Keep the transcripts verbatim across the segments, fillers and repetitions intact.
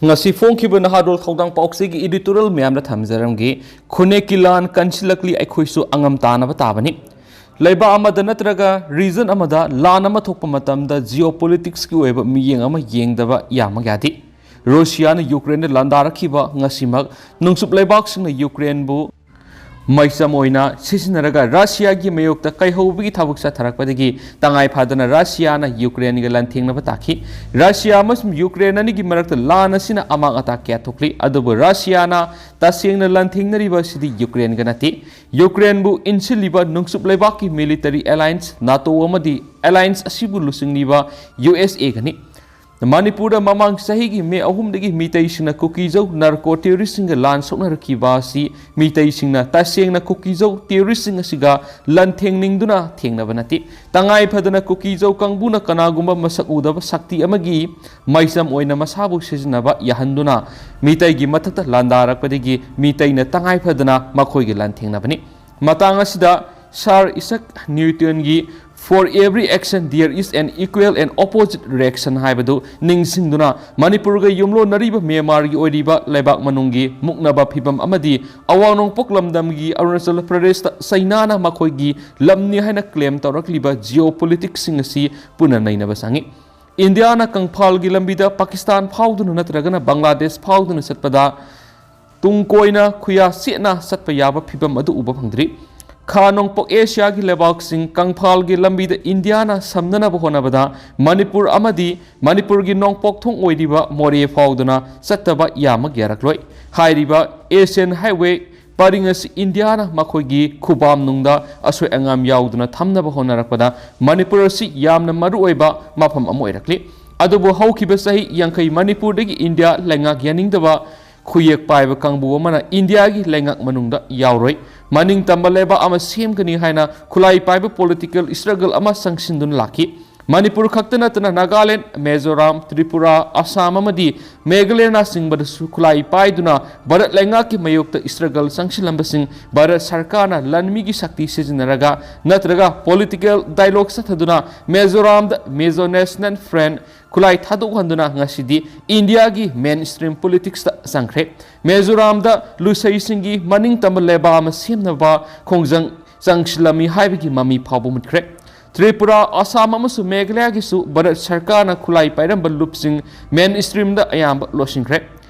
ꯉꯁꯤ ꯐꯣꯡꯈꯤꯕ ꯅꯍꯥꯔꯣꯜ ꯊꯧꯗꯥꯡ ꯄꯥꯎꯆꯦꯒꯤ editorial ꯃꯌꯥꯝꯗ ꯊꯝꯖꯔꯝꯒꯦ꯫ ꯈꯨꯟꯅꯦꯛꯀꯤ ꯂꯥꯟ ꯀꯟꯁꯤꯜꯂꯛꯂꯤ, ꯑꯩꯈꯣꯏꯁꯨ ꯑꯉꯝ ꯇꯥꯅꯕ ꯇꯥꯕꯅꯤ꯫ ꯂꯩꯕꯥꯛ ꯑꯃꯗ ꯅꯠꯇ꯭ꯔꯒ region ꯑꯃꯗ ꯂꯥꯟ ꯑꯃ ꯊꯣꯛꯄ ꯃꯇꯝꯗ geopoliticsꯀꯤ ꯑꯣꯏꯕ ꯃꯤꯠꯌꯦꯡ ꯑꯃ ꯌꯦꯡꯗꯕ ꯌꯥꯃꯛ ꯌꯥꯗꯦ꯫ ꯔꯨꯁꯤꯌꯥꯅ ꯌꯨꯀ꯭ꯔꯦꯟꯗ ꯂꯥꯟꯗꯥꯔꯛꯈꯤꯕ ꯉꯁꯤꯃꯛ ꯅꯣꯡꯆꯨꯞ ꯂꯩꯕꯥꯛꯁꯤꯡꯅ ꯌꯨꯀ꯭ꯔꯦꯟꯕꯨ ꯃꯩꯆꯝ ꯑꯣꯏꯅ ꯁꯤꯖꯤꯟꯅꯔꯒ ꯔꯁꯤꯌꯥꯒꯤ ꯃꯥꯌꯣꯛꯇ ꯀꯩꯍꯧꯕꯒꯤ ꯊꯕꯛ ꯆꯠꯊꯔꯛꯄꯗꯒꯤ ꯇꯉꯥꯏ ꯐꯗꯅ ꯔꯁꯤꯌꯥꯅ ꯌꯨꯀ꯭ꯔꯦꯟꯒ ꯂꯥꯟꯊꯦꯡꯅꯕ ꯇꯥꯈꯤ꯫ ꯔꯁꯤꯌꯥ ꯑꯃꯁꯨꯡ ꯌꯨꯀ꯭ꯔꯦꯟ ꯑꯅꯤꯒꯤ ꯃꯔꯛꯇ ꯂꯥꯟ ꯑꯁꯤꯅ ꯑꯃꯥꯡ ꯑꯇꯥ ꯀꯌꯥ ꯊꯣꯛꯂꯤ, ꯑꯗꯨꯕꯨ ꯔꯁꯤꯌꯥꯅ ꯇꯁꯦꯡꯅ ꯂꯥꯟꯊꯦꯡꯅꯔꯤꯕ ꯑꯁꯤꯗꯤ ꯌꯨꯀ꯭ꯔꯦꯟꯒ ꯅꯠꯇꯦ꯫ ꯌꯨꯀ꯭ꯔꯦꯟꯕꯨ ꯏꯟꯁꯤꯜꯂꯤꯕ ꯅꯣꯡꯆꯨꯞ ꯂꯩꯕꯥꯛꯀꯤ military alliance NATO ꯑꯃꯗꯤ alliance ꯑꯁꯤꯕꯨ ꯂꯨꯆꯤꯡꯂꯤꯕ USAꯒꯅꯤ꯫ ꯃꯅꯤꯄꯨꯔꯗ ꯃꯃꯥꯡ ꯆꯍꯤꯒꯤ ꯃꯦ ꯑꯍꯨꯝꯗꯒꯤ ꯃꯤꯇꯩꯁꯤꯡꯅ ꯀꯨꯀꯤꯖꯧ narco terroristꯁꯤꯡꯒ ꯂꯥꯟ ꯁꯣꯛꯅꯔꯛꯈꯤꯕ ꯑꯁꯤ ꯃꯤꯇꯩꯁꯤꯡꯅ ꯇꯁꯦꯡꯅ ꯀꯨꯀꯤꯖꯧ terroristꯁꯤꯡ ꯑꯁꯤꯒ ꯂꯥꯟꯊꯦꯡꯅꯤꯡꯗꯨꯅ ꯊꯦꯡꯅꯕ ꯅꯠꯇꯦ꯫ ꯇꯉꯥꯏ ꯐꯗꯅ ꯀꯨꯀꯤꯖꯧ ꯀꯥꯡꯕꯨꯅ ꯀꯅꯥꯒꯨꯝꯕ ꯃꯁꯛ ꯎꯗꯕ ꯁꯛꯇꯤ ꯑꯃꯒꯤ ꯃꯩꯆꯝ ꯑꯣꯏꯅ ꯃꯁꯥꯕꯨ ꯁꯤꯖꯤꯟꯅꯕ ꯌꯥꯍꯟꯗꯨꯅ ꯃꯤꯇꯩꯒꯤ ꯃꯊꯛꯇ ꯂꯥꯟꯗꯥꯔꯛꯄꯗꯒꯤ ꯃꯤꯇꯩꯅ ꯇꯉꯥꯏ ꯐꯗꯅ ꯃꯈꯣꯏꯒ ꯂꯥꯟꯊꯦꯡꯅꯕꯅꯤ꯫ ꯃꯇꯥꯡ ꯑꯁꯤꯗ Sir Isaac Newtonꯒꯤ "For every action there is an equal and opposite reaction" ꯍꯥꯏꯕꯗꯨ ꯅꯤꯡꯁꯤꯡꯗꯨꯅ, ꯃꯅꯤꯄꯨꯔꯒ ꯌꯨꯝꯂꯣꯟꯅꯔꯤꯕ ꯃ꯭ꯌꯥꯟꯃꯥꯔꯒꯤ ꯑꯣꯏꯔꯤꯕ ꯂꯩꯕꯥꯛ ꯃꯅꯨꯡꯒꯤ ꯃꯨꯛꯅꯕ ꯐꯤꯕꯝ ꯑꯃꯗꯤ ꯑꯋꯥꯡ ꯅꯣꯡꯄꯣꯛ ꯂꯝꯗꯝꯒꯤ ꯑꯔꯨꯅꯥꯆꯜ ꯄ꯭ꯔꯗꯦꯁꯇ ꯆꯩꯅꯥꯅ ꯃꯈꯣꯏꯒꯤ ꯂꯝꯅꯤ ꯍꯥꯏꯅ claim ꯇꯧꯔꯛꯂꯤꯕ geopoliticsꯁꯤꯡ ꯑꯁꯤ ꯄꯨꯟꯅ ꯅꯩꯅꯕ ꯆꯪꯏ꯫ ꯏꯟꯗꯤꯌꯥꯅ ꯀꯪꯐꯥꯜꯒꯤ ꯂꯝꯕꯤꯗ ꯄꯥꯀꯤꯁꯇꯥꯟ ꯐꯥꯎꯗꯨꯅ ꯅꯠꯇ꯭ꯔꯒꯅ ꯕꯪꯒ꯭ꯂꯥꯗꯦꯁ ꯐꯥꯎꯗꯨꯅ ꯆꯠꯄꯗ ꯇꯨꯡ ꯀꯣꯏꯅ ꯈꯨꯌꯥ ꯆꯦꯠꯅ ꯆꯠꯄ ꯌꯥꯕ ꯐꯤꯕꯝ ꯑꯗꯨ ꯎꯕ ꯐꯪꯗ꯭ꯔꯤ꯫ ꯈꯥ ꯅꯣꯡꯄꯣꯛ ꯑꯦꯁꯤꯌꯥꯒꯤ ꯂꯩꯕꯥꯛꯁꯤꯡ ꯀꯪꯐꯥꯜꯒꯤ ꯂꯝꯕꯤꯗ ꯏꯟꯗꯤꯌꯥꯅ ꯁꯝꯅꯅꯕ ꯍꯣꯠꯅꯕꯗ ꯃꯅꯤꯄꯨꯔ ꯑꯃꯗꯤ ꯃꯅꯤꯄꯨꯔꯒꯤ ꯅꯣꯡꯄꯣꯛ ꯊꯣꯡ ꯑꯣꯏꯔꯤꯕ ꯃꯣꯔꯦ ꯐꯥꯎꯗꯨꯅ ꯆꯠꯇꯕ ꯌꯥꯃꯛ ꯌꯥꯔꯛꯂꯣꯏ꯫ ꯍꯥꯏꯔꯤꯕ Asian Highway ꯄꯔꯤꯡ ꯑꯁꯤ ꯏꯟꯗꯤꯌꯥꯅ ꯃꯈꯣꯏꯒꯤ ꯈꯨꯕꯥꯝꯅꯨꯡꯗ ꯑꯁꯣꯏ ꯑꯉꯥꯝ ꯌꯥꯎꯗꯅ ꯊꯝꯅꯕ ꯍꯣꯠꯅꯔꯛꯄꯗ ꯃꯅꯤꯄꯨꯔ ꯑꯁꯤ ꯌꯥꯝꯅ ꯃꯔꯨꯑꯣꯏꯕ ꯃꯐꯝ ꯑꯃ ꯑꯣꯏꯔꯛꯂꯤ꯫ ꯑꯗꯨꯕꯨ ꯍꯧꯈꯤꯕ ꯆꯍꯤ ꯌꯥꯡꯈꯩ ꯃꯅꯤꯄꯨꯔꯗꯒꯤ ꯏꯟꯗꯤꯌꯥ ꯂꯩꯉꯥꯛ ꯌꯥꯅꯤꯡꯗꯕ ꯈꯨꯌꯦꯛ ꯄꯥꯏꯕ ꯀꯥꯡꯕꯨ ꯑꯃꯅ ꯏꯟꯗꯤꯌꯥꯒꯤ ꯂꯩꯉꯥꯛ ꯃꯅꯨꯡꯗ ꯌꯥꯎꯔꯣꯏ꯫ ꯃꯅꯤꯡ ꯇꯝꯕ ꯂꯩꯕꯥꯛ ꯑꯃ ꯁꯦꯝꯒꯅꯤ ꯍꯥꯏꯅ ꯈꯨꯠꯂꯥꯏ ꯄꯥꯏꯕ political struggle ꯑꯃ ꯆꯪꯁꯤꯟꯗꯨꯅ ꯂꯥꯛꯈꯤ꯫ ꯃꯅꯤꯄꯨꯔ ꯈꯛꯇ ꯅꯠꯇꯅ ꯅꯥꯒꯥꯂꯦꯟꯗ, ꯃꯤꯖꯣꯔꯥꯝ, ꯇ꯭ꯔꯤꯄꯨꯔꯥ, ꯑꯁꯥꯝ ꯑꯃꯗꯤ ꯃꯦꯘꯥꯂꯌꯅꯆꯤꯡꯕꯗꯁꯨ ꯈꯨꯠꯂꯥꯏ ꯄꯥꯏꯗꯨꯅ ꯚꯥꯔꯠ ꯂꯩꯉꯥꯛꯀꯤ ꯃꯥꯌꯣꯛꯇ struggle ꯆꯪꯁꯤꯜꯂꯝꯕꯁꯤꯡ ꯚꯥꯔꯠ ꯁꯔꯀꯥꯔꯅ ꯂꯥꯟꯃꯤꯒꯤ ꯁꯛꯇꯤ ꯁꯤꯖꯤꯟꯅꯔꯒ ꯅꯠꯇ꯭ꯔꯒ political dialogue ꯆꯠꯊꯗꯨꯅ ꯃꯤꯖꯣꯔꯥꯝꯗ Mizo National Front ꯈꯨꯠꯂꯥꯏ ꯊꯥꯗꯣꯛꯍꯟꯗꯨꯅ ꯉꯁꯤꯗꯤ ꯏꯟꯗꯤꯌꯥꯒꯤ mainstream politicsꯇ ꯆꯪꯈ꯭ꯔꯦ꯫ ꯃꯤꯖꯣꯔꯥꯝꯗ ꯂꯨꯁꯩꯁꯤꯡꯒꯤ ꯃꯅꯤꯡ ꯇꯝꯕ ꯂꯩꯕꯥꯛ ꯑꯃ ꯁꯦꯝꯅꯕ ꯈꯣꯡꯖꯪ ꯆꯪꯁꯤꯜꯂꯝꯃꯤ ꯍꯥꯏꯕꯒꯤ ꯃꯃꯤ ꯐꯥꯎꯕ ꯃꯨꯠꯈ꯭ꯔꯦ꯫ ꯇ꯭ꯔꯤꯄꯨꯔꯥ, ꯑꯁꯥꯝ ꯑꯃꯁꯨꯡ ꯃꯦꯘꯥꯂꯌꯒꯤꯁꯨ ꯚꯥꯔꯠ ꯁꯔꯀꯥꯔꯅ ꯈꯨꯠꯂꯥꯏ ꯄꯥꯏꯔꯝꯕ ꯂꯨꯞꯁꯤꯡ mainstreamꯗ ꯑꯌꯥꯝꯕ ꯂꯣꯠꯁꯤꯟꯈ꯭ꯔꯦ꯫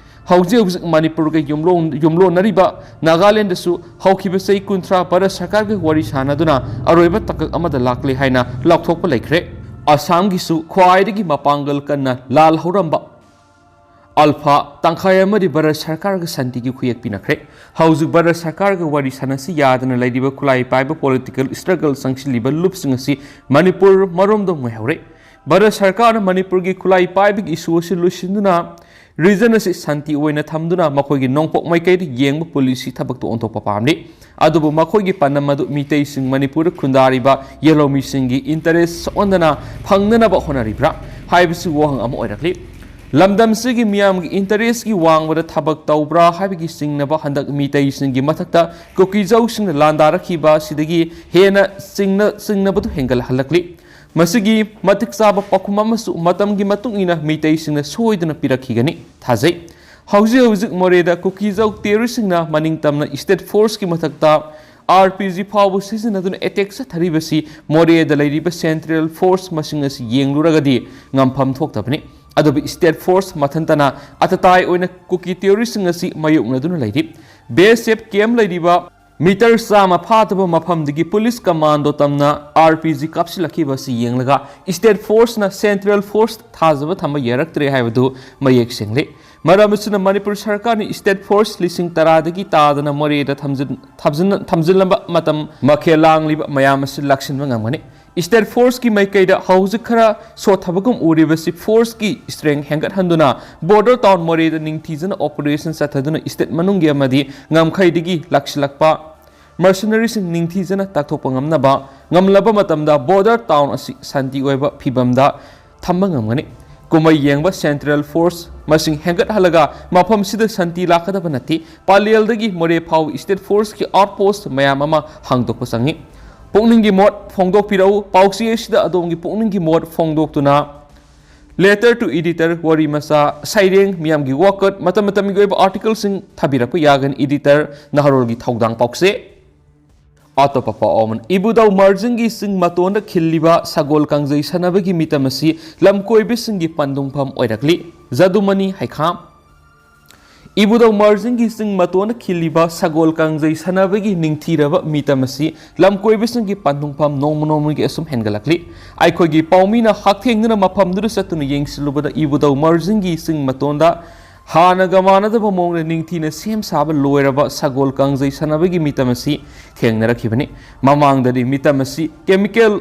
ꯍꯧꯖꯤꯛ ꯍꯧꯖꯤꯛ ꯃꯅꯤꯄꯨꯔꯒ ꯌꯨꯝꯂꯣꯟ-, ꯌꯨꯝꯂꯣꯟꯅꯔꯤꯕ ꯅꯥꯒꯥꯂꯦꯟꯗꯁꯨ ꯍꯧꯈꯤꯕ ꯆꯍꯤ ꯀꯨꯟꯊ꯭ꯔꯥ ꯚꯥꯔꯠ ꯁꯔꯀꯥꯔꯒ ꯋꯥꯔꯤ ꯁꯥꯟꯅꯗꯨꯅ ꯑꯔꯣꯏꯕ ꯇꯥꯡꯀꯛ ꯑꯃꯗ ꯂꯥꯛꯂꯦ ꯍꯥꯏꯅ ꯂꯥꯎꯊꯣꯛꯄ ꯂꯩꯈ꯭ꯔꯦ꯫ ꯑꯁꯥꯝꯒꯤꯁꯨ ꯈ꯭ꯋꯥꯏꯗꯒꯤ ꯃꯄꯥꯡꯒꯜ ꯀꯟꯅ ꯂꯥꯜ ꯍꯧꯔꯝꯕ ꯑꯜꯐꯥ ꯇꯪꯈꯥꯏ ꯑꯃꯗꯤ ꯚꯥꯔꯠ ꯁꯔꯀꯥꯔꯒ ꯁꯥꯟꯇꯤꯒꯤ ꯈꯨꯌꯦꯛ ꯄꯤꯅꯈ꯭ꯔꯦ꯫ ꯍꯧꯖꯤꯛ ꯚꯥꯔꯠ ꯁꯔꯀꯥꯔꯒ ꯋꯥꯔꯤ ꯁꯥꯟꯅꯁꯤ ꯌꯥꯗꯅ ꯂꯩꯔꯤꯕ ꯈꯨꯠꯂꯥꯏ ꯄꯥꯏꯕ political struggle ꯆꯪꯁꯤꯜꯂꯤꯕ ꯂꯨꯞꯁꯤꯡ ꯑꯁꯤ ꯃꯅꯤꯄꯨꯔ ꯃꯔꯣꯝꯗꯣꯝ ꯑꯣꯏꯍꯧꯔꯦ꯫ ꯚꯥꯔꯠ ꯁꯔꯀꯥꯔꯅ ꯃꯅꯤꯄꯨꯔꯒꯤ ꯈꯨꯠꯂꯥꯏ ꯄꯥꯏꯕꯒꯤ issue ꯑꯁꯤ ꯂꯣꯏꯁꯤꯟꯗꯨꯅ region ꯑꯁꯤ ꯁꯥꯟꯇꯤ ꯑꯣꯏꯅ ꯊꯝꯗꯨꯅ ꯃꯈꯣꯏꯒꯤ ꯅꯣꯡꯄꯣꯛ ꯃꯥꯏꯀꯩꯗ ꯌꯦꯡꯕ policy ꯊꯕꯛꯇ ꯑꯣꯟꯊꯣꯛꯄ ꯄꯥꯝꯂꯤ꯫ ꯑꯗꯨꯕꯨ ꯃꯈꯣꯏꯒꯤ ꯄꯥꯟꯗꯝ ꯑꯗꯨ ꯃꯤꯇꯩꯁꯤꯡ ꯃꯅꯤꯄꯨꯔꯗ ꯈꯨꯟꯗꯥꯔꯤꯕ ꯌꯦꯜꯍꯧꯃꯤꯁꯤꯡꯒꯤ interest ꯁꯣꯛꯍꯟꯗꯅ ꯐꯪꯅꯅꯕ ꯍꯣꯠꯅꯔꯤꯕ꯭ꯔꯥ ꯍꯥꯏꯕꯁꯤ ꯋꯥꯍꯪ ꯑꯃ ꯑꯣꯏꯔꯛꯂꯤ꯫ ꯂꯝꯗꯝꯁꯤꯒꯤ ꯃꯤꯌꯥꯝꯒꯤ interestꯀꯤ ꯋꯥꯡꯃꯗ ꯊꯕꯛ ꯇꯧꯕ꯭ꯔꯥ ꯍꯥꯏꯕꯒꯤ ꯆꯤꯡꯅꯕ ꯍꯟꯗꯛ ꯃꯤꯇꯩꯁꯤꯡꯒꯤ ꯃꯊꯛꯇ ꯀꯨꯀꯤꯖꯧꯁꯤꯡꯅ ꯂꯥꯟꯗꯥꯔꯛꯈꯤꯕ ꯑꯁꯤꯗꯒꯤ ꯍꯦꯟꯅ ꯆꯤꯡꯅ-, ꯆꯤꯡꯅꯕꯗꯨ ꯍꯦꯟꯒꯠꯍꯜꯂꯛꯂꯤ꯫ ꯃꯁꯤꯒꯤ ꯃꯇꯤꯛ ꯆꯥꯕ ꯄꯥꯎꯈꯨꯝ ꯑꯃꯁꯨ ꯃꯇꯝꯒꯤ ꯃꯇꯨꯡ ꯏꯟꯅ ꯃꯤꯇꯩꯁꯤꯡꯅ ꯁꯣꯏꯗꯅ ꯄꯤꯔꯛꯈꯤꯒꯅꯤ ꯊꯥꯖꯩ꯫ ꯍꯧꯖꯤꯛ ꯍꯧꯖꯤꯛ ꯃꯣꯔꯦꯗ ꯀꯨꯀꯤꯖꯧ terroristꯁꯤꯡꯅ ꯃꯅꯤꯡ ꯇꯝꯅ state forceꯀꯤ ꯃꯊꯛꯇ RPG ꯐꯥꯎꯕ ꯁꯤꯖꯤꯟꯅꯗꯨꯅ attack ꯆꯠꯊꯔꯤꯕꯁꯤ ꯃꯣꯔꯦꯗ ꯂꯩꯔꯤꯕ central force ꯃꯁꯤꯡ ꯑꯁꯤ ꯌꯦꯡꯂꯨꯔꯒꯗꯤ ꯉꯝꯐꯝ ꯊꯣꯛꯇꯕꯅꯤ꯫ ꯑꯗꯨꯕꯨ state force ꯃꯊꯟꯇꯅ ꯑꯇꯇꯥꯏ ꯑꯣꯏꯅ ꯀꯨꯀꯤ terroristꯁꯤꯡ ꯑꯁꯤ ꯃꯥꯌꯣꯛꯅꯗꯨꯅ ꯂꯩꯔꯤ꯫ BSF camp ꯂꯩꯔꯤꯕ meter ꯆꯥꯝꯃ ꯐꯥꯗꯕ ꯃꯐꯝꯗꯒꯤ police commando ꯇꯝꯅ RPG ꯀꯥꯞꯁꯤꯜꯂꯛꯈꯤꯕ ꯑꯁꯤ ꯌꯦꯡꯂꯒ state forceꯅ central force ꯊꯥꯖꯕ ꯊꯝꯕ ꯌꯥꯔꯛꯇ꯭ꯔꯦ ꯍꯥꯏꯕꯗꯨ ꯃꯌꯦꯛ ꯁꯦꯡꯂꯤ꯫ ꯃꯔꯝ ꯑꯁꯤꯅ ꯃꯅꯤꯄꯨꯔ ꯁꯔꯀꯥꯔꯅ state force ꯂꯤꯁꯤꯡ ꯇꯔꯥꯗꯒꯤ ꯇꯥꯗꯅ ꯃꯣꯔꯦꯗ ꯊꯝꯖꯤꯟ-, ꯊꯝꯖꯤꯟ-, ꯊꯝꯖꯤꯜꯂꯝꯕ ꯃꯇꯝ ꯃꯈꯩ ꯂꯥꯡꯂꯤꯕ ꯃꯌꯥꯝ ꯑꯁꯤ ꯂꯥꯛꯁꯤꯟꯕ ꯉꯝꯒꯅꯤ꯫ State forceꯀꯤ ꯃꯥꯏꯀꯩꯗ ꯍꯧꯖꯤꯛ ꯈꯔ ꯁꯣꯠꯊꯕꯒꯨꯝ ꯎꯔꯤꯕꯁꯤ forceꯀꯤ strength ꯍꯦꯟꯒꯠꯍꯟꯗꯨꯅ border town ꯃꯣꯔꯦꯗ ꯅꯤꯡꯊꯤꯖꯅ operation ꯆꯠꯊꯗꯨꯅ state ꯃꯅꯨꯡꯒꯤ ꯑꯃꯗꯤ ꯉꯝꯈꯩꯗꯒꯤ ꯂꯥꯛꯁꯤꯜꯂꯛꯄ ꯃꯔꯁꯤꯅꯔꯤꯁꯤꯡ ꯅꯤꯡꯊꯤꯖꯅ ꯇꯥꯛꯊꯣꯛꯄ ꯉꯝꯅꯕ ꯉꯝꯂꯕ ꯃꯇꯝꯗ ꯕꯣꯔꯗꯔ ꯇꯥꯎꯟ ꯑꯁꯤ ꯁꯥꯟꯇꯤ ꯑꯣꯏꯕ ꯐꯤꯕꯝꯗ ꯊꯝꯕ ꯉꯝꯒꯅꯤ꯫ ꯀꯨꯝꯍꯩ ꯌꯦꯡꯕ ꯁꯦꯟꯇ꯭ꯔꯦꯜ ꯐꯣꯔꯁ ꯃꯁꯤꯡ ꯍꯦꯟꯒꯠꯍꯜꯂꯒ ꯃꯐꯝꯁꯤꯗ ꯁꯥꯟꯇꯤ ꯂꯥꯛꯀꯗꯕ ꯅꯠꯇꯦ꯫ ꯄꯥꯂꯦꯜꯗꯒꯤ ꯃꯣꯔꯦ ꯐꯥꯎꯕ ꯁ꯭ꯇꯦꯠ ꯐꯣꯔꯁꯀꯤ ꯑꯥꯎꯠꯄꯣꯁ꯭ꯠ ꯃꯌꯥꯝ ꯑꯃ ꯍꯥꯡꯗꯣꯛꯄ ꯆꯪꯏ꯫ ꯄꯨꯛꯅꯤꯡꯒꯤ ꯃꯣꯠ ꯐꯣꯡꯗꯣꯛꯄꯤꯔꯛꯎ꯫ ꯄꯥꯎꯆꯦ ꯑꯁꯤꯗ ꯑꯗꯣꯝꯒꯤ ꯄꯨꯛꯅꯤꯡꯒꯤ ꯃꯣꯠ ꯐꯣꯡꯗꯣꯛꯇꯨꯅ letter to editor, ꯋꯥꯔꯤ ꯃꯆꯥ, ꯁꯩꯔꯦꯡ, ꯃꯤꯌꯥꯝꯒꯤ ꯋꯥꯀꯠ, ꯃꯇꯝ ꯃꯇꯝꯒꯤ ꯑꯣꯏꯕ ꯑꯥꯔꯇꯤꯀꯜꯁꯤꯡ ꯊꯥꯕꯤꯔꯛꯄ ꯌꯥꯒꯅꯤ꯫ Editor ꯅꯍꯔꯣꯜꯒꯤ ꯊꯧꯗꯥꯡ ꯄꯥꯎꯆꯦ꯫ ꯑꯇꯣꯞꯄ ꯄꯥꯎ ꯑꯃꯅ, ꯏꯕꯨꯙꯧ ꯃꯔꯖꯤꯡꯒꯤ ꯆꯤꯡ ꯃꯇꯣꯟꯗ ꯈꯤꯜꯂꯤꯕ ꯁꯒꯣꯜ ꯀꯥꯡꯖꯩ ꯁꯥꯟꯅꯕꯒꯤ ꯃꯤꯇꯝ ꯑꯁꯤ ꯂꯝꯀꯣꯏꯕꯁꯤꯡꯒꯤ ꯄꯟꯊꯨꯡꯐꯝ ꯑꯣꯏꯔꯛꯂꯤ꯫ ꯖꯗꯨꯃꯅꯤ ꯍꯩꯈꯥꯝ꯫ ꯏꯕꯨꯙꯧ ꯃꯔꯖꯤꯡꯒꯤ ꯆꯤꯡ ꯃꯇꯣꯟꯗ ꯈꯤꯜꯂꯤꯕ ꯁꯒꯣꯜ ꯀꯥꯡꯖꯩ ꯁꯥꯟꯅꯕꯒꯤ ꯅꯤꯡꯊꯤꯔꯕ ꯃꯤꯇꯝ ꯑꯁꯤ ꯂꯝꯀꯣꯏꯕꯁꯤꯡꯒꯤ ꯄꯟꯊꯨꯡꯐꯝ ꯅꯣꯡꯃ ꯅꯣꯡꯃꯒꯤ ꯑꯁꯨꯝ ꯍꯦꯟꯒꯠꯂꯛꯂꯤ꯫ ꯑꯩꯈꯣꯏꯒꯤ ꯄꯥꯎꯃꯤꯅ ꯍꯛꯊꯦꯡꯅꯅ ꯃꯐꯝꯗꯨꯗ ꯆꯠꯇꯨꯅ ꯌꯦꯡꯁꯤꯜꯂꯨꯕꯗ ꯏꯕꯨꯙꯧ ꯃꯔꯖꯤꯡꯒꯤ ꯆꯤꯡ ꯃꯇꯣꯟꯗ ꯍꯥꯟꯅꯒ ꯃꯥꯟꯅꯗꯕ ꯃꯑꯣꯡꯗ ꯅꯤꯡꯊꯤꯅ ꯁꯦꯝ ꯁꯥꯕ ꯂꯣꯏꯔꯕ ꯁꯒꯣꯜ ꯀꯥꯡꯖꯩ ꯁꯥꯟꯅꯕꯒꯤ ꯃꯤꯇꯝ ꯑꯁꯤ ꯊꯦꯡꯅꯔꯛꯈꯤꯕꯅꯤ꯫ ꯃꯃꯥꯡꯗꯗꯤ ꯃꯤꯇꯝ ꯑꯁꯤ ꯀꯦꯃꯤꯀꯦꯜ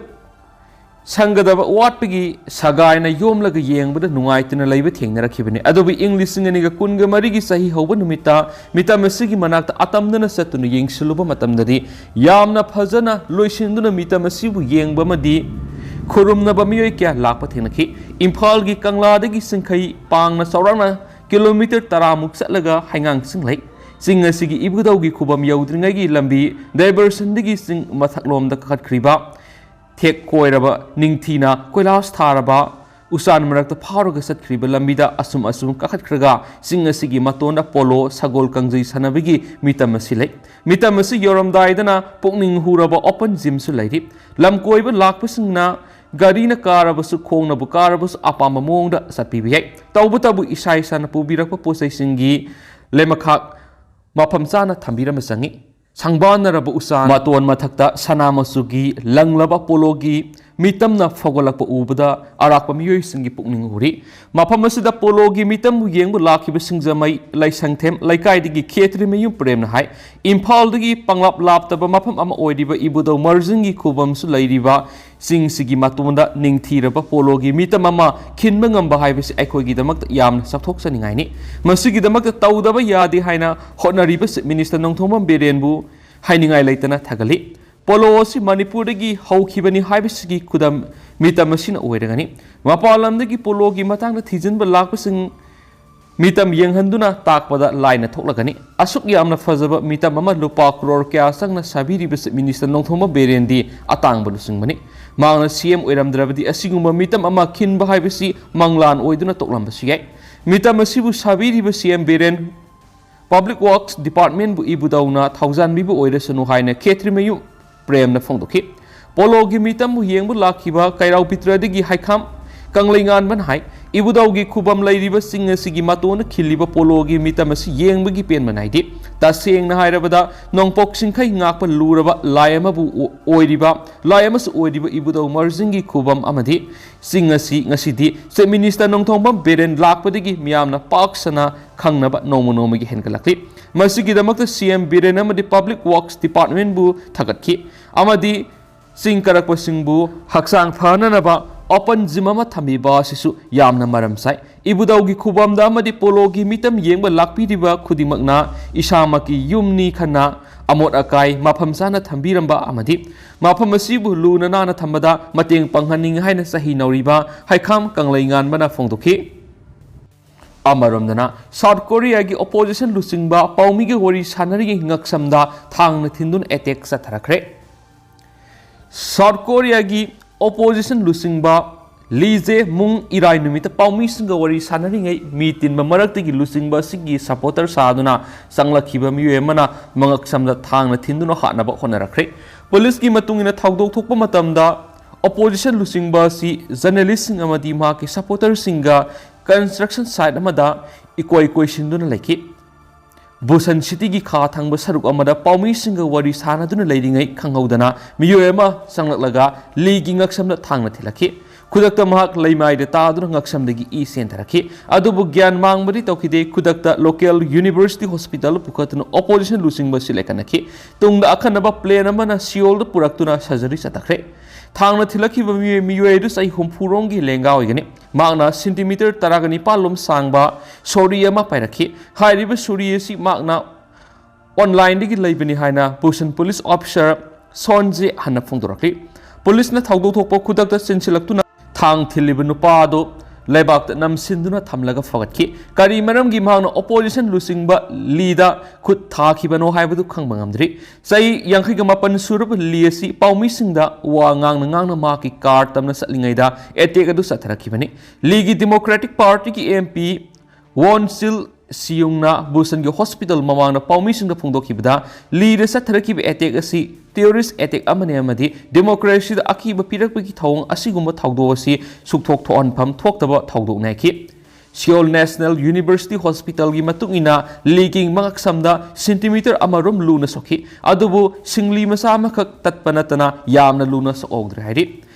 ꯁꯪꯒꯗꯕ ꯋꯥꯠꯄꯒꯤ ꯁꯒꯥꯏꯅ ꯌꯣꯝꯂꯒ ꯌꯦꯡꯕꯗ ꯅꯨꯡꯉꯥꯏꯇꯅ ꯂꯩꯕ ꯊꯦꯡꯅꯔꯛꯈꯤꯕꯅꯤ꯫ ꯑꯗꯨꯕꯨ ꯏꯪ ꯂꯤꯁꯤꯡ ꯑꯅꯤꯒ ꯀꯨꯟꯒ ꯃꯔꯤꯒꯤ ꯆꯍꯤ ꯍꯧꯕ ꯅꯨꯃꯤꯠꯇ ꯃꯤꯇꯝ ꯑꯁꯤꯒꯤ ꯃꯅꯥꯛꯇ ꯑꯇꯝꯗꯅ ꯆꯠꯇꯨꯅ ꯌꯦꯡꯁꯤꯜꯂꯨꯕ ꯃꯇꯝꯗꯗꯤ ꯌꯥꯝꯅ ꯐꯖꯅ ꯂꯣꯏꯁꯤꯟꯗꯨꯅ ꯃꯤꯇꯝ ꯑꯁꯤꯕꯨ ꯌꯦꯡꯕ ꯑꯃꯗꯤ ꯈꯨꯔꯨꯝꯅꯕ ꯃꯤꯑꯣꯏ ꯀꯌꯥ ꯂꯥꯛꯄ ꯊꯦꯡꯅꯈꯤ꯫ ꯏꯝꯐꯥꯜꯒꯤ ꯀꯪꯂꯥꯗꯒꯤ ꯆꯤꯡꯈꯩ ꯄꯥꯡꯅ ꯆꯥꯎꯔꯥꯛꯅ ꯀꯤꯂꯣꯃꯤꯇꯔ ꯇꯔꯥꯃꯨꯛ ꯆꯠꯂꯒ ꯍꯩꯉꯥꯡ ꯆꯤꯡ ꯂꯩ꯫ ꯆꯤꯡ ꯑꯁꯤꯒꯤ ꯏꯕꯨꯙꯧꯒꯤ ꯈꯨꯕꯝ ꯌꯧꯗ꯭ꯔꯤꯉꯩꯒꯤ ꯂꯝꯕꯤ diversionꯗꯒꯤ ꯆꯤꯡ ꯃꯊꯛꯂꯣꯝꯗ ꯀꯥꯈꯠꯈ꯭ꯔꯤꯕ ꯊꯦꯛ ꯀꯣꯏꯔꯕ ꯅꯤꯡꯊꯤꯅ ꯀꯣꯏꯂꯥꯁ ꯊꯥꯔꯕ ꯎꯆꯥꯟ ꯃꯔꯛꯇ ꯐꯥꯎꯔꯒ ꯆꯠꯈ꯭ꯔꯤꯕ ꯂꯝꯕꯤꯗ ꯑꯁꯨꯝ ꯑꯁꯨꯝ ꯀꯥꯈꯠꯈ꯭ꯔꯒ ꯆꯤꯡ ꯑꯁꯤꯒꯤ ꯃꯇꯣꯟꯗ ꯄꯣꯂꯣ ꯁꯒꯣꯜ ꯀꯥꯡꯖꯩ ꯁꯥꯟꯅꯕꯒꯤ ꯃꯤꯇꯝ ꯑꯁꯤ ꯂꯩ꯫ ꯃꯤꯇꯝ ꯑꯁꯤ ꯌꯧꯔꯝꯗꯥꯏꯗꯅ ꯄꯨꯛꯅꯤꯡ ꯍꯨꯔꯕ open gymꯁꯨ ꯂꯩꯔꯤ꯫ ꯂꯝ ꯀꯣꯏꯕ ꯂꯥꯛꯄꯁꯤꯡꯅ ꯒꯥꯔꯤꯅ ꯀꯥꯔꯕꯁꯨ ꯈꯣꯡꯅꯕꯨ ꯀꯥꯔꯕꯁꯨ ꯑꯄꯥꯝꯕ ꯃꯑꯣꯡꯗ ꯆꯠꯄꯤꯕ ꯌꯥꯏ꯫ ꯇꯧꯕꯇꯕꯨ ꯏꯁꯥ ꯏꯁꯥꯅ ꯄꯨꯕꯤꯔꯛꯄ ꯄꯣꯠꯆꯩꯁꯤꯡꯒꯤ ꯂꯩꯃꯈꯥꯛ ꯃꯐꯝ ꯆꯥꯅ ꯊꯝꯕꯤꯔꯝꯕ ꯆꯪꯏ꯫ ꯁꯪꯕꯥꯟꯅꯔꯕ ꯎꯆꯥꯟ ꯃꯇꯣꯟ ꯃꯊꯛꯇ ꯁꯅꯥ ꯃꯆꯨꯒꯤ ꯂꯪꯂꯕ ꯄꯣꯂꯣꯒꯤ ꯃꯤꯇꯝꯅ ꯐꯧꯒꯠꯂꯛꯄ ꯎꯕꯗ ꯑꯔꯥꯛꯄ ꯃꯤꯑꯣꯏꯁꯤꯡꯒꯤ ꯄꯨꯛꯅꯤꯡ ꯍꯨꯔꯤ꯫ ꯃꯐꯝ ꯑꯁꯤꯗ ꯄꯣꯂꯣꯒꯤ ꯃꯤꯇꯝꯕꯨ ꯌꯦꯡꯕ ꯂꯥꯛꯈꯤꯕ ꯁꯤꯡꯖꯃꯩ ꯂꯩꯁꯪꯊꯦꯝ ꯂꯩꯀꯥꯏꯗꯒꯤ ꯈꯦꯇ꯭ꯔꯤ ꯃꯌꯨꯝ ꯄ꯭ꯔꯦꯝꯅ ꯍꯥꯏ, ꯏꯝꯐꯥꯜꯗꯒꯤ ꯄꯪꯂꯥꯞ ꯂꯥꯞꯇꯕ ꯃꯐꯝ ꯑꯃ ꯑꯣꯏꯔꯤꯕ ꯏꯕꯨꯙꯧ ꯃꯔꯖꯤꯡꯒꯤ ꯈꯨꯕꯝꯁꯨ ꯂꯩꯔꯤꯕ ꯆꯤꯡꯁꯤꯒꯤ ꯃꯇꯣꯟꯗ ꯅꯤꯡꯊꯤꯔꯕ ꯄꯣꯂꯣꯒꯤ ꯃꯤꯇꯝ ꯑꯃ ꯈꯤꯟꯕ ꯉꯝꯕ ꯍꯥꯏꯕꯁꯤ ꯑꯩꯈꯣꯏꯒꯤꯗꯃꯛꯇ ꯌꯥꯝꯅ ꯆꯥꯎꯊꯣꯛꯆꯅꯤꯡꯉꯥꯏꯅꯤ꯫ ꯃꯁꯤꯒꯤꯗꯃꯛꯇ ꯇꯧꯗꯕ ꯌꯥꯗꯦ ꯍꯥꯏꯅ ꯍꯣꯠꯅꯔꯤꯕ Chief Minister ꯅꯣꯡꯊꯣꯝꯕꯝ ꯕꯤꯔꯦꯟꯕꯨ ꯍꯥꯏꯅꯤꯡꯉꯥꯏ ꯂꯩꯇꯅ ꯊꯥꯒꯠꯂꯤ꯫ ꯄꯣꯂꯣ ꯑꯁꯤ ꯃꯅꯤꯄꯨꯔꯗꯒꯤ ꯍꯧꯈꯤꯕꯅꯤ ꯍꯥꯏꯕꯁꯤꯒꯤ ꯈꯨꯗꯝ ꯃꯤꯇꯝ ꯑꯁꯤꯅ ꯑꯣꯏꯔꯒꯅꯤ꯫ ꯃꯄꯥꯟ ꯂꯝꯗꯒꯤ ꯄꯣꯂꯣꯒꯤ ꯃꯇꯥꯡꯗ ꯊꯤꯖꯤꯟꯕ ꯂꯥꯛꯄꯁꯤꯡ ꯃꯤꯇꯝ ꯌꯦꯡꯍꯟꯗꯨꯅ ꯇꯥꯛꯄꯗ ꯂꯥꯏꯅ ꯊꯣꯛꯂꯒꯅꯤ꯫ ꯑꯁꯨꯛ ꯌꯥꯝꯅ ꯐꯖꯕ ꯃꯤꯇꯝ ꯑꯃ ꯂꯨꯄꯥ ꯀ꯭ꯔꯣꯔ ꯀꯌꯥ ꯆꯪꯅ ꯁꯥꯕꯤꯔꯤꯕ ꯆꯤꯐ ꯃꯤꯅꯤꯁꯇꯔ ꯅꯣꯡꯊꯣꯝꯕꯝ ꯕꯤꯔꯦꯟꯗꯤ ꯑꯇꯥꯡꯕ ꯂꯨꯆꯤꯡꯕꯅꯤ꯫ ꯃꯍꯥꯛꯅ ꯁꯤꯑꯦꯝ ꯑꯣꯏꯔꯝꯗ꯭ꯔꯕꯗꯤ ꯑꯁꯤꯒꯨꯝꯕ ꯃꯤꯇꯝ ꯑꯃ ꯈꯤꯟꯕ ꯍꯥꯏꯕꯁꯤ ꯃꯪꯂꯥꯟ ꯑꯣꯏꯗꯨꯅ ꯇꯣꯛꯂꯝꯕꯁꯨ ꯌꯥꯏ꯫ ꯃꯤꯇꯝ ꯑꯁꯤꯕꯨ ꯁꯥꯕꯤꯔꯤꯕ ꯁꯤꯑꯦꯝ ꯕꯤꯔꯦꯟ, ꯄꯕ꯭ꯂꯤꯛ ꯋꯥꯔꯛꯁ ꯗꯤꯄꯥꯔꯠꯃꯦꯟꯕꯨ ꯏꯕꯨꯙꯧꯅ ꯊꯧꯖꯥꯟꯕꯤꯕ ꯑꯣꯏꯔꯁꯅꯨ ꯍꯥꯏꯅ ꯈꯦꯇ꯭ꯔꯤꯃꯌꯨꯝ ꯄ꯭ꯔꯦꯝꯅ ꯐꯣꯡꯗꯣꯛꯈꯤ꯫ ꯄꯣꯂꯣꯒꯤ ꯃꯤꯇꯝꯕꯨ ꯌꯦꯡꯕ ꯂꯥꯛꯈꯤꯕ ꯀꯩꯔꯥꯎ ꯄꯤꯇ꯭ꯔꯗꯒꯤ ꯍꯩꯈꯥꯝ ꯀꯪꯂꯩꯉꯥꯟꯕꯅ ꯍꯥꯏ, ꯏꯕꯨꯙꯧꯒꯤ ꯈꯨꯕꯝ ꯂꯩꯔꯤꯕ ꯆꯤꯡ ꯑꯁꯤꯒꯤ ꯃꯇꯣꯟꯗ ꯈꯤꯜꯂꯤꯕ ꯄꯣꯂꯣꯒꯤ ꯃꯤꯇꯝ ꯑꯁꯤ ꯌꯦꯡꯕꯒꯤ ꯄꯦꯟꯕ ꯅꯥꯏꯗꯦ꯫ ꯇꯁꯦꯡꯅ ꯍꯥꯏꯔꯕꯗ ꯅꯣꯡꯄꯣꯛ ꯁꯤꯡꯈꯩ ꯉꯥꯛꯄ ꯂꯨꯔꯕ ꯂꯥꯏ ꯑꯃꯕꯨ ꯑꯣ-, ꯑꯣꯏꯔꯤꯕ, ꯂꯥꯏ ꯑꯃꯁꯨ ꯑꯣꯏꯔꯤꯕ ꯏꯕꯨꯙꯧ ꯃꯔꯖꯤꯡꯒꯤ ꯈꯨꯕꯝ ꯑꯃꯗꯤ ꯆꯤꯡ ꯑꯁꯤ ꯉꯁꯤꯗꯤ ꯆꯤꯐ ꯃꯤꯅꯤꯁꯇꯔ ꯅꯣꯡꯊꯣꯝꯕꯝ ꯕꯤꯔꯦꯟ ꯂꯥꯛꯄꯗꯒꯤ ꯃꯤꯌꯥꯝꯅ ꯄꯥꯛ ꯁꯟꯅ ꯈꯪꯅꯕ ꯅꯣꯡꯃ ꯅꯣꯡꯃꯒꯤ ꯍꯦꯟꯒꯠꯂꯛꯂꯤ꯫ ꯃꯁꯤꯒꯤꯗꯃꯛꯇ ꯁꯤꯑꯦꯝ ꯕꯤꯔꯦꯟ ꯑꯃꯗꯤ ꯄꯕ꯭ꯂꯤꯛ ꯋꯥꯔꯛꯁ ꯗꯤꯄꯥꯔꯠꯃꯦꯟꯕꯨ ꯊꯥꯒꯠꯈꯤ ꯑꯃꯗꯤ ꯆꯤꯡ ꯀꯥꯔꯛꯄꯁꯤꯡꯕꯨ ꯍꯛꯆꯥꯡ ꯐꯅꯅꯕ ꯑꯣꯄꯟ ꯖꯤꯝ ꯑꯃ ꯊꯝꯕꯤꯕ ꯑꯁꯤꯁꯨ ꯌꯥꯝꯅ ꯃꯔꯝ ꯆꯥꯏ꯫ ꯏꯕꯨꯙꯧꯒꯤ ꯈꯨꯕꯝꯗ ꯑꯃꯗꯤ ꯄꯣꯂꯣꯒꯤ ꯃꯤꯇꯝ ꯌꯦꯡꯕ ꯂꯥꯛꯄꯤꯔꯤꯕ ꯈꯨꯗꯤꯡꯃꯛꯅ ꯏꯁꯥꯃꯛꯀꯤ ꯌꯨꯝꯅꯤ ꯈꯟꯅ ꯑꯃꯣꯠ ꯑꯀꯥꯏ ꯃꯐꯝ ꯆꯥꯅ ꯊꯝꯕꯤꯔꯝꯕ ꯑꯃꯗꯤ ꯃꯐꯝ ꯑꯁꯤꯕꯨ ꯂꯨꯅ ꯅꯥꯟꯅ ꯊꯝꯕꯗ ꯃꯇꯦꯡ ꯄꯥꯡꯍꯟꯅꯤꯡꯏ ꯍꯥꯏꯅ ꯆꯍꯤ ꯅꯧꯔꯤꯕ ꯍꯩꯈꯥꯝ ꯀꯪꯂꯩꯉꯥꯟꯕꯅ ꯐꯣꯡꯗꯣꯛꯈꯤ꯫ ꯑꯃꯔꯣꯝꯗꯅ, ꯁꯥꯎꯠ ꯀꯣꯔꯤꯌꯥꯒꯤ ꯑꯣꯄꯣꯖꯤꯁꯟ ꯂꯨꯆꯤꯡꯕ ꯄꯥꯎꯃꯤꯒꯤ ꯋꯥꯔꯤ ꯁꯥꯟꯅꯔꯤꯉꯩ ꯉꯛꯁꯝꯗ ꯊꯥꯡꯅ ꯊꯤꯟꯗꯨꯅ ꯑꯦꯇꯦꯛ ꯆꯠꯊꯔꯛꯈ꯭ꯔꯦ꯫ ꯁꯥꯎꯠ ꯀꯣꯔꯤꯌꯥꯒꯤ ꯑꯣꯄꯣꯖꯤꯁꯟ ꯂꯨꯆꯤꯡꯕ ꯂꯤ ꯖꯦ ꯃꯨꯡ ꯏꯔꯥꯏ ꯅꯨꯃꯤꯠꯇ ꯄꯥꯎꯃꯤꯁꯤꯡꯒ ꯋꯥꯔꯤ ꯁꯥꯟꯅꯔꯤꯉꯩ ꯃꯤ ꯇꯤꯟꯕ ꯃꯔꯛꯇꯒꯤ ꯂꯨꯆꯤꯡꯕ ꯑꯁꯤꯒꯤ ꯁꯄꯣꯔꯇꯔ ꯁꯥꯗꯨꯅ ꯆꯪꯂꯛꯈꯤꯕ ꯃꯤꯑꯣꯏ ꯑꯃꯅ ꯃꯉꯛꯁꯝꯗ ꯊꯥꯡꯅ ꯊꯤꯟꯗꯨꯅ ꯍꯥꯠꯅꯕ ꯍꯣꯠꯅꯔꯛꯈ꯭ꯔꯦ꯫ ꯄꯨꯂꯤꯁꯀꯤ ꯃꯇꯨꯡ ꯏꯟꯅ ꯊꯧꯗꯣꯛ ꯊꯣꯛꯄ ꯃꯇꯝꯗ ꯑꯣꯄꯣꯖꯤꯁꯟ ꯂꯨꯆꯤꯡꯕ ꯑꯁꯤ ꯖꯔꯅꯦꯂꯤꯁꯁꯤꯡ ꯑꯃꯗꯤ ꯃꯍꯥꯛꯀꯤ ꯁꯄꯣꯔꯇꯔꯁꯤꯡꯒ ꯀꯟꯁꯇ꯭ꯔꯛꯁꯟ ꯁꯥꯏꯠ ꯑꯃꯗ ꯏꯀꯣꯏ ꯀꯣꯏꯁꯤꯟꯗꯨꯅ ꯂꯩꯈꯤ꯫ ꯕꯨꯁꯟ ꯁꯤꯇꯤꯒꯤ ꯈꯥ ꯊꯪꯕ ꯁꯔꯨꯛ ꯑꯃꯗ ꯄꯥꯎꯃꯤꯁꯤꯡꯒ ꯋꯥꯔꯤ ꯁꯥꯟꯅꯗꯨꯅ ꯂꯩꯔꯤꯉꯩ ꯈꯪꯍꯧꯗꯅ ꯃꯤꯑꯣꯏ ꯑꯃ ꯆꯪꯂꯛꯂꯒ ꯂꯤꯒꯤ ꯉꯛꯁꯝꯗ ꯊꯥꯡꯅ ꯊꯤꯜꯂꯛꯈꯤ꯫ ꯈꯨꯗꯛꯇ ꯃꯍꯥꯛ ꯂꯩꯃꯥꯏꯗ ꯇꯥꯗꯨꯅ ꯉꯛꯁꯝꯗꯒꯤ ꯏ ꯆꯦꯟꯊꯔꯛꯈꯤ꯫ ꯑꯗꯨꯕꯨ ꯒ꯭ꯌꯥꯟ ꯃꯥꯡꯕꯗꯤ ꯇꯧꯈꯤꯗꯦ꯫ ꯈꯨꯗꯛꯇ ꯂꯣꯀꯦꯜ ꯌꯨꯅꯤꯚꯔꯁꯤꯇꯤ ꯍꯣꯁꯄꯤꯇꯥꯜꯗ ꯄꯨꯈꯠꯇꯨꯅ ꯑꯣꯄꯣꯖꯤꯁꯟ ꯂꯨꯆꯤꯡꯕ ꯑꯁꯤ ꯂꯩꯈꯠꯅꯈꯤ꯫ ꯇꯨꯡꯗ ꯑꯈꯟꯅꯕ ꯄ꯭ꯂꯦꯟ ꯑꯃꯅ ꯁꯤꯑꯣꯜꯗ ꯄꯨꯔꯛꯇꯨꯅ ꯁꯔꯖꯔꯤ ꯆꯠꯊꯈ꯭ꯔꯦ꯫ ꯊꯥꯡꯅ ꯊꯤꯜꯂꯛꯈꯤꯕ ꯃꯤꯑꯣꯏ, ꯃꯤꯑꯣꯏ ꯑꯗꯨ ꯆꯍꯤ ꯍꯨꯝꯐꯨ ꯔꯣꯝꯒꯤ ꯂꯦꯡꯒꯥ ꯑꯣꯏꯒꯅꯤ꯫ ꯃꯍꯥꯛꯅ ꯁꯦꯟꯇꯤꯃꯤꯇꯔ ꯇꯔꯥꯒ ꯅꯤꯄꯥꯟ ꯂꯣꯝ ꯁꯥꯡꯕ ꯁꯣꯔꯤ ꯑꯃ ꯄꯥꯏꯔꯛꯈꯤ꯫ ꯍꯥꯏꯔꯤꯕ ꯁꯣꯔꯤ ꯑꯁꯤ ꯃꯍꯥꯛꯅ ꯑꯣꯟꯂꯥꯏꯟꯗꯒꯤ ꯂꯩꯕꯅꯤ ꯍꯥꯏꯅ ꯄꯨꯁꯟ ꯄꯨꯂꯤꯁ ꯑꯣꯐꯤꯁꯥꯔ ꯁꯣꯟꯖꯦ ꯍꯟꯅ ꯐꯣꯡꯗꯣꯔꯛꯂꯤ꯫ ꯄꯨꯂꯤꯁꯅ ꯊꯧꯗꯣꯛ ꯊꯣꯛꯄ ꯈꯨꯗꯛꯇ ꯆꯦꯟꯁꯤꯜꯂꯛꯇꯨꯅ ꯊꯥꯡ ꯊꯤꯜꯂꯤꯕ ꯅꯨꯄꯥ ꯑꯗꯨ ꯂꯩꯕꯥꯛꯇ ꯅꯝꯁꯤꯟꯗꯨꯅ ꯊꯝꯂꯒ ꯐꯒꯠꯈꯤ꯫ ꯀꯔꯤ ꯃꯔꯝꯒꯤ ꯃꯍꯥꯛꯅ ꯑꯣꯄꯣꯖꯤꯁꯟ ꯂꯨꯆꯤꯡꯕ ꯂꯤꯗ ꯈꯨꯠ ꯊꯥꯈꯤꯕꯅꯣ ꯍꯥꯏꯕꯗꯨ ꯈꯪꯕ ꯉꯝꯗ꯭ꯔꯤ꯫ ꯆꯍꯤ ꯌꯥꯡꯈꯩꯒ ꯃꯥꯄꯟ ꯁꯨꯔꯕ ꯂꯤ ꯑꯁꯤ ꯄꯥꯎꯃꯤꯁꯤꯡꯗ ꯋꯥ ꯉꯥꯡꯅ ꯉꯥꯡꯅ ꯃꯍꯥꯛꯀꯤ ꯀꯥꯔ ꯇꯝꯅ ꯆꯠꯂꯤꯉꯩꯗ ꯑꯦꯇꯦꯛ ꯑꯗꯨ ꯆꯠꯊꯔꯛꯈꯤꯕꯅꯤ꯫ ꯂꯤꯒꯤ ꯗꯦꯃꯣꯀ꯭ꯔꯦꯇꯤꯛ ꯄꯥꯔꯇꯤꯒꯤ ꯑꯦꯝ ꯄꯤ ꯋꯣꯟ ꯁꯤꯜ ꯁꯤꯌꯨꯡꯅ ꯕꯨꯁꯟꯒꯤ ꯍꯣꯁꯄꯤꯇꯥꯜ ꯃꯃꯥꯡꯗ ꯄꯥꯎꯃꯤꯁꯤꯡꯗ ꯐꯣꯡꯗꯣꯛꯈꯤꯕꯗ, ꯂꯤꯗ ꯆꯠꯊꯔꯛꯈꯤꯕ ꯑꯦꯇꯦꯛ ꯑꯁꯤ ꯇꯦꯔꯣꯔꯤꯁ ꯑꯦꯇꯦꯛ ꯑꯃꯅꯤ ꯑꯃꯗꯤ ꯗꯦꯃꯣꯀ꯭ꯔꯦꯁꯤꯗ ꯑꯀꯤꯕ ꯄꯤꯔꯛꯄꯒꯤ ꯊꯧꯑꯣꯡ ꯑꯁꯤꯒꯨꯝꯕ ꯊꯧꯗꯣꯛ ꯑꯁꯤ ꯁꯨꯛꯊꯣꯛ ꯊꯣꯛꯍꯟꯐꯝ ꯊꯣꯛꯇꯕ ꯊꯧꯗꯣꯛꯅꯤ ꯍꯥꯏꯈꯤ꯫ ꯁꯤꯑꯣꯜ ꯅꯦꯁꯅꯦꯜ ꯌꯨꯅꯤꯚꯔꯁꯤꯇꯤ ꯍꯣꯁꯄꯤꯇꯥꯜꯒꯤ ꯃꯇꯨꯡ ꯏꯟꯅ, ꯂꯤꯒꯤ ꯃꯉꯛꯁꯝꯗ ꯁꯦꯟꯇꯤꯃꯤꯇꯔ ꯑꯃꯔꯣꯝ ꯂꯨꯅ ꯁꯣꯛꯈꯤ, ꯑꯗꯨꯕꯨ ꯁꯤꯡꯂꯤ ꯃꯆꯥ ꯑꯃꯈꯛ ꯇꯠꯄ ꯅꯠꯇꯅ ꯌꯥꯝꯅ ꯂꯨꯅ ꯁꯣꯛꯍꯧꯗ꯭ꯔꯦ ꯍꯥꯏꯔꯤ꯫